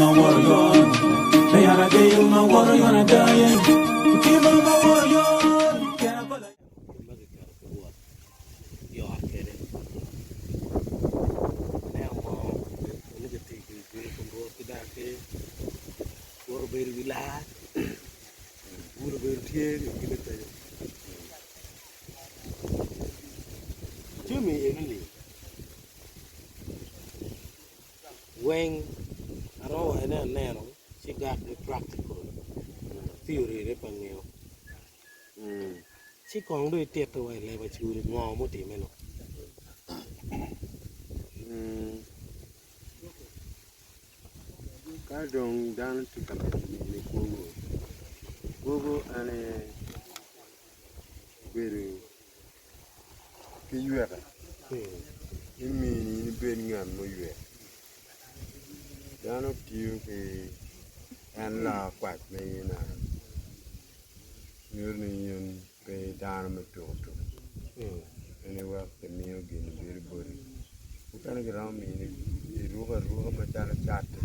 Ma kiketo ki Rwot yot kwede aneno moo ma gitye ka bino i kom Rwot ki dano Rwot obedo i wi laa bur obedo tye i nyime kenyo jami enoni weng aromo waco ni aneno ci gak ni practical theory ne pe angeyo. Ci kong dong ititte wa i leb acoli ngo mutimme nu. Ka dong dano tye ka mito mine kwogo, kwogo en aye bedo ki yweka imini in ibed ngat muywek dano tiyo ki en laa kwac ma in Nyuto ni in pe i dano me tuko tuko en aye weko kimiyo gin bedo boti mukene kiromo mini iruko aruka macalo cati,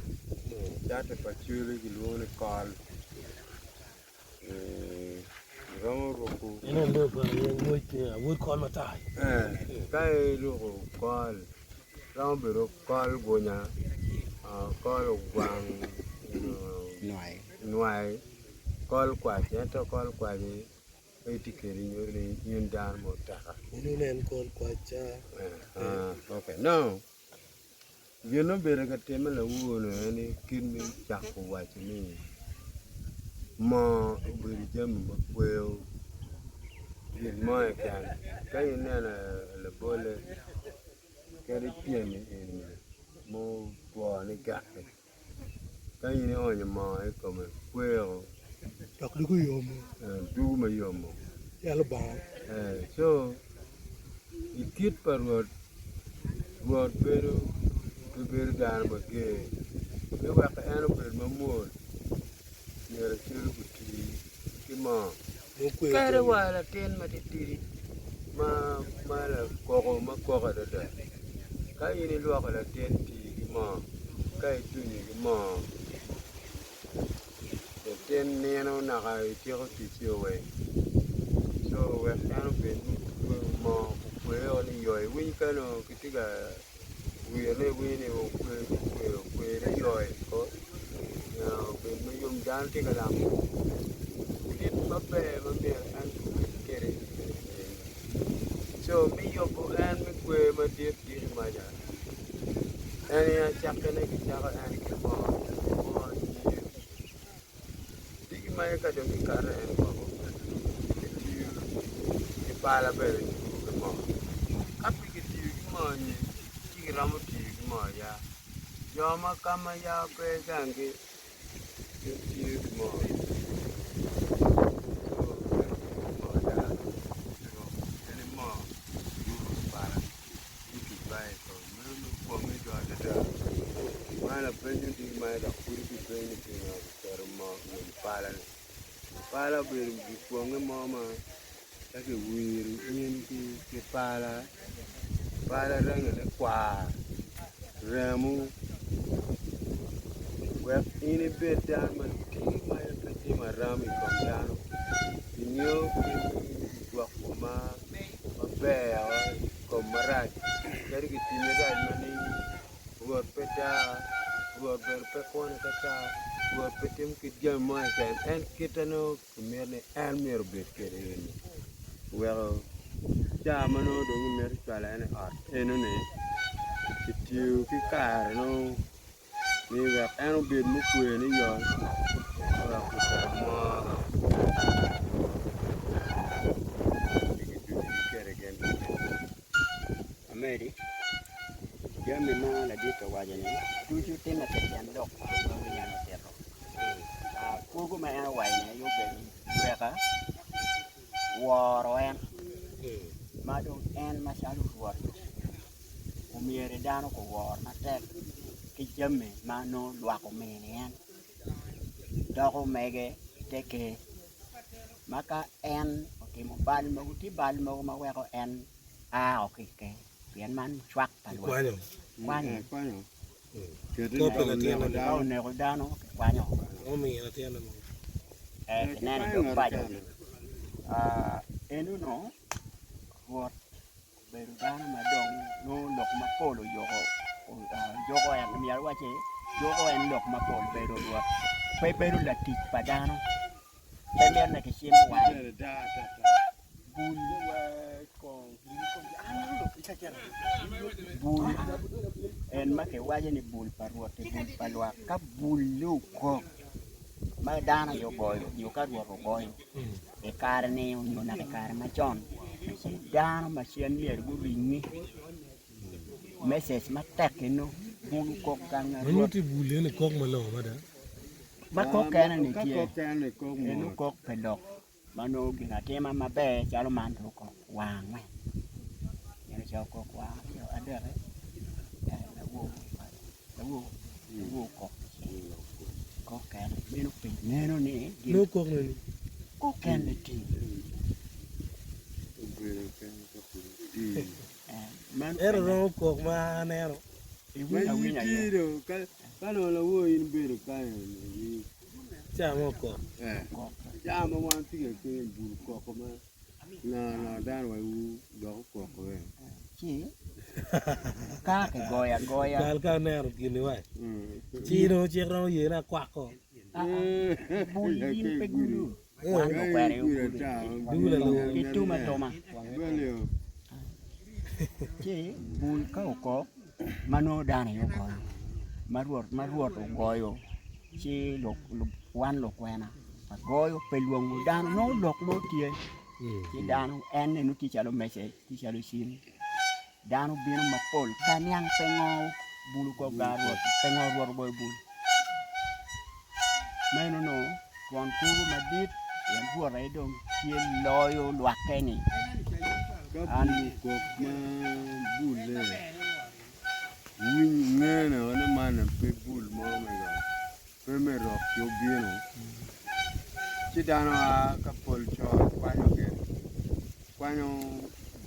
cati pa cwali kilwongo ni kol iromo ruko ka iruko kol romo bedo kol gunya kol ogwang nwai. Kol kwac ento kol kwac-ci pe itye kwede nyuto ni in dano ma oteka. Wun wunen kol kwac ca. Now, gin ma obedo ka timme lawor-ni aye ni kit me cako waco ni moo obedo jami ma kweyo gin mo keken. Ka ineno labolle kadi pyem-mi eni mutwo ni gak-ki. Ka in ionyo moo i kome kwero dok dugo yomo dugo ma yomo ya Lubanga. Co i kit pa Rwot, Rwot bedo pe bedo dano mager me weko en obed mamwol myero acel oti ki moo. Kadi wa latin matitidi ma lakoko ma kok adada, ka in ilwoko latin tii ki moo ka itunyo ki moo latin nino naka ityeko ticce weng co wek en obed moo okweo ni yoyo iwiny ka nongo kitye ka Wirne iwinyo ni okwe okwe okwene yoyo ko obed ma yom dano tye ka lamo kit maber ma myero en obed kwede co me yubo en me kwer madit diki maca en aye acakkine kicako en ki moo moo nyer Diki ma ka dong kikato en woko kitiyo ki pala bene kicibo ki moo ka pe kitiyo ki moo-ni ci kiromo tiyo ki moo ya jo ma ka ma ya pe ganggi gitiyo ki moo moo pala. Man lapenyo diki ma dok pud ibipenyo ni pingo kiketo moo i kom pala-ni. Pala obedo gikwonge mo ma ka kiwiro in ki pala, pala rangine kwar remo wek in ibed dano ma tye ma pe timo aram i kom dano ingeyo kit me gwoko mar. maber i kom marac kadi kitimi rac ma nining Rwot pe daa Rwot bene pe kwane ka taa Rwot pe timo kit jami mo keken en kite nongo kimito ni en myero obed kwede eni weko ca ma nongo dong imito cwalo en i ot enoni kitiyo ki kare nongo ni wek en obed mukwe ni yot wek oket mor Omedi, jami ma ladit owaco ni ducu timme pi tyen lok ma winyo en otito. Kwogo ma en owaco ni aye obedo yweka, woro en ma dong en macalo Rwot Omyero dano guwor matek ki jami ma nongo lwak omini en doko mege ite ker ma ka en otimo bal mogo tye bal mogo ma weko en ao ki i ker pien man cwak pa lwak kwanyo. Kop pi latinne Ka dong. oneko dano kikwanyo. Omiyo latinne mogo. Eh, kineno i dog paco. Ah, eno-nu Rwot obedo dano ma dong nongo lok mapol oyoko juko en myero awaci juko en lok mapol bedo Rwot pe bedo latic pa dano pe mito ni kicimo wange bul bul en ma kiwaco ni bul pa Rwot-ti bul pa lwak ka bul-li okok ma dano aye ogoyo nyo ka Rwot ogoyo i kare-ni nyo naka i kare macon ci dano ma cen myero guringi mecec matek eno bulu kok gang Ma nyutti bul eni kok malongo mada. Ma kok kene-ni tye eno kok pe lok ma nongo gin atima maber calo man dong okok war angwen nino ca okok war aryo adek-ki lawor okok kok kene meno pe neno ni Nongo kok neni? Kok kene tye. Ento romo kok ma aneno. Iwinyo awinya aye. Ka nongo lawor in ibedo kany Ca mo okok. Ca ma wan tye ka kene i bur koko ma nga nga dano wa iwu dok okoko bene. Ci ka kigoyo agoya. Kal ka aneno gini wa ci dong cik romo ye ni akwako. Bul in pe gudo. Wan lukwena aye ogudo. Ki tum atuma. Ci bul ka okok ma nongo dano aye ogoyo ma Rwot ogoyo ci wan lukwena wagoyo pi lwongo dano nongo lok mo tye ci dano en neno tye calo mecec tye calo cim dano bino mapol ka niang pingo bul okok gar Rwot pingo Rwot ogoyo bul meno nongo twon kwo madit pien Rwot aye dong tye loyo lwakke-ni. Ka bul okok ma bulle, winy ngene ni man pe bul mo me rok, pe me rok ci obino, ci dano a ka pol co kwanyo gin, kwanyo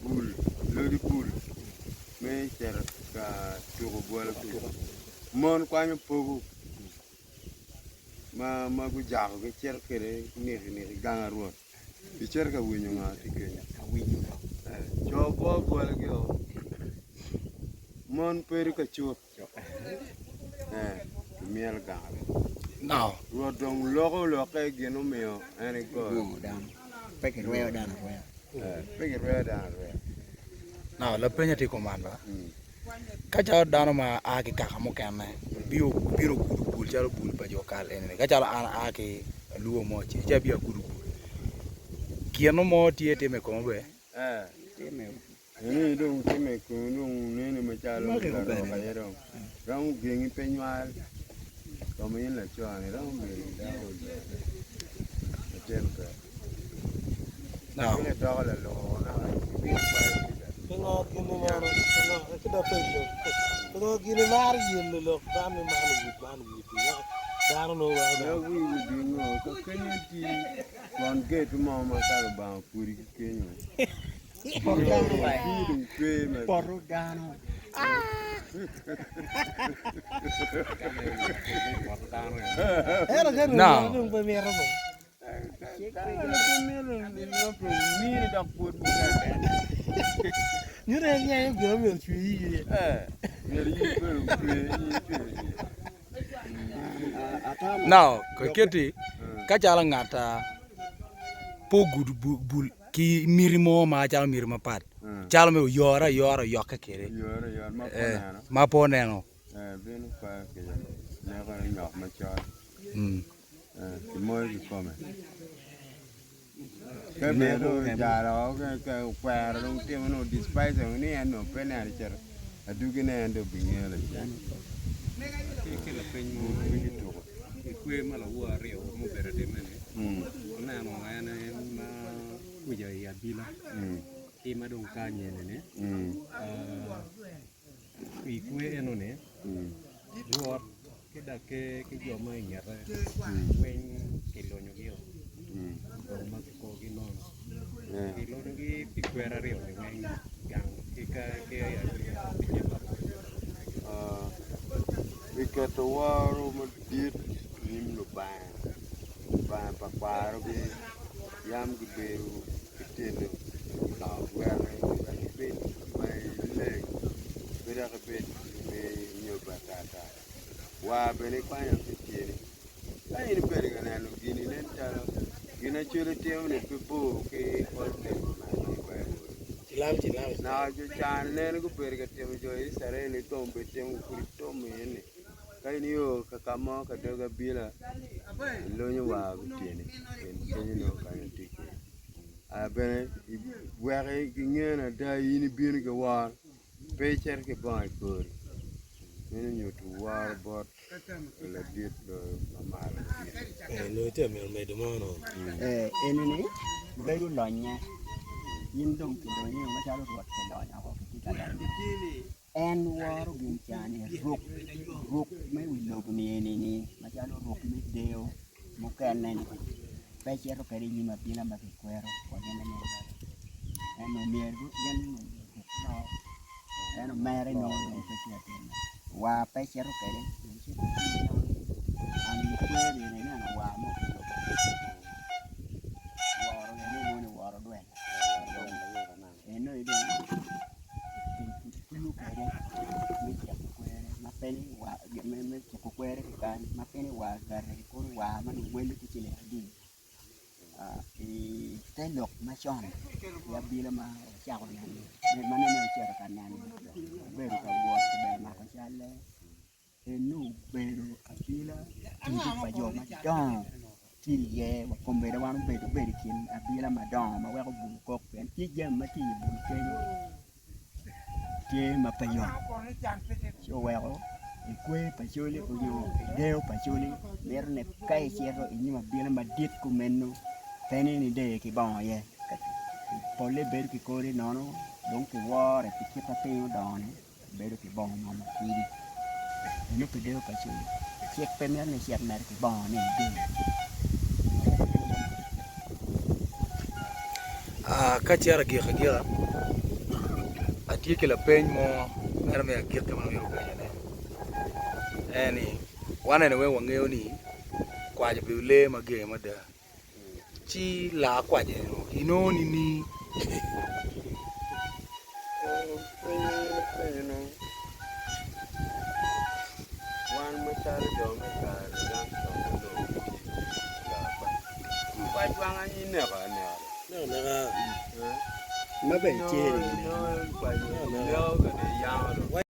bul, lodi bul me cito ka tuko bwolo tuko, mon kwanyo pogo. Ma gujako gicito kwede nikiniki i gang a Rwot, gicito ka winyo nga tye kenyo. Co go gwalgio, mon bedo ka cut gimyelo gang a Rwot. Rwot dong loko lokke gin omiyo en egoyo. Pe kirweyo dano arweya. Pe kirweyo dano arweya. Lapeny tye kuman ba. Ka calo dano ma a ki kaka mukene bino gudo bul calo bul pa jo kal eni ka calo an aa ki alur mo ci abino agudo bul gino mo tye time i kome be. Eni dong time i komi dong neni macalo larok aye dong romo gengi pe nywal kom in laco ni romo bedo dako latin pe. Doko lalor naka ibino kwayo kica. Pingo gin imaro ki dok penjo pingo gin imaro yelo lok man ni man owit man owit wek dano nongo weko dano. Wek wigi obingo ka kenyo tye twon gate mo ma ka Lubanga opwodi ki kenyo. Poto dano Cwinyi dong pe ma poto dano. Ento ka dong pe mito bo. Nyuto en nyayo gin ma myero ocwe iye. Now, keti ka calo ngat pe ogudo bul ki miti mo ma calo miti mapat calo me oyore ayora oyokke kwede ma pe oneno. Kimoyo kikome ka bene dong ojalo woko okwero dong timo ni odespise ni en dong pe neno cito adwogine en dong obingeyo lacen. Ki lapeny mo i kwer ma lawor aryo mubedo timme-ni aneno en ma kuca i abila ki ma dong kany eni-ni I kwer enoni, Rwot ki dok ki jo ma i ngete weng kilonyogio dong ma kikogi nono. Kilonyogi pi kwer aryo-ni weng gang ki i abila. Pi keto woro madit i nyim Lubanga, Lubanga pa kwarogi yam gibedo ki tyene wek ibed maleng pe dok ibed me nyobo atata. War bene ikwanyo ki i tyeni. Ka in ibedo ka neno gini nen calo gin ma cwale timo-ni pe bor ki Old Testament ki i Baibul. Naka jo can neno gubedo ka timo jo Icrael i kom bed timo pud itum iye-ni. Ka in io ka ka mo ka dog abila ilonyo war gutyeni pien kenyo nongo kanya tye kwede. Bene wek inge ni ada in ibino ki woro pe icito ki bongo i kori meno nyuto woro bot ladit ma malo. Enini bedo lonye in dong kilonyi macalo Rwot kilonyo woko kitye ka lonyo. En woro gin ca-ni ruk ruk me wi lobo-ni eni-ni macalo ruk me deyo mukene-ni pe cito kwede i nyim abila ma kikwero wa gin ento myero gin oruk longo ento mere nongo dong pe tye atir war pe cito kwede kwer eni ineno war mo woro eni inongo ni woro dwel. Eno aye dong kitiyo kwede me ciko kwere ma pe ni me ciko kwere keken ma pe ni war gati kono war ma nongo welle tye ciling adi i te lok macon ki abila ma ocako neno ma nene ocito ka neno obedo ka wot bene mako calle. Eno obedo abila tipo pa jo madongo tye iye wa kombeddi wan obedo bedo i kin abila madongo ma weko bul kok pien tye jami ma tye i bul kenyo tye ma pe yot ci oweko i kwer pa coli nyo i deyo pa coli mito ni ka icito i nyim abila madit kumeno pe ni ideye ki bongo iye polle bedo ki kodi nono dong kiwore pi kit ma piny odongo-ni. Bedo ki bongo mo matidi nyo pi deyo pa cwiny. Cik pe mito ni icit mere ki bongo ni idee. Ka acito agik agika, atye ki lapeny mo mere me agikki ma amito penyone en ni, wan eni weng wangeyo ni kwac obedo lee mager mada. Ci laa kwac eno inongo nining? Wan macalo jo me kare yam con onongo gitye ki laa kwac. Kwac wang aye ineko aneka. Ma bene tye Inongo kwac ineko kede iyango dong.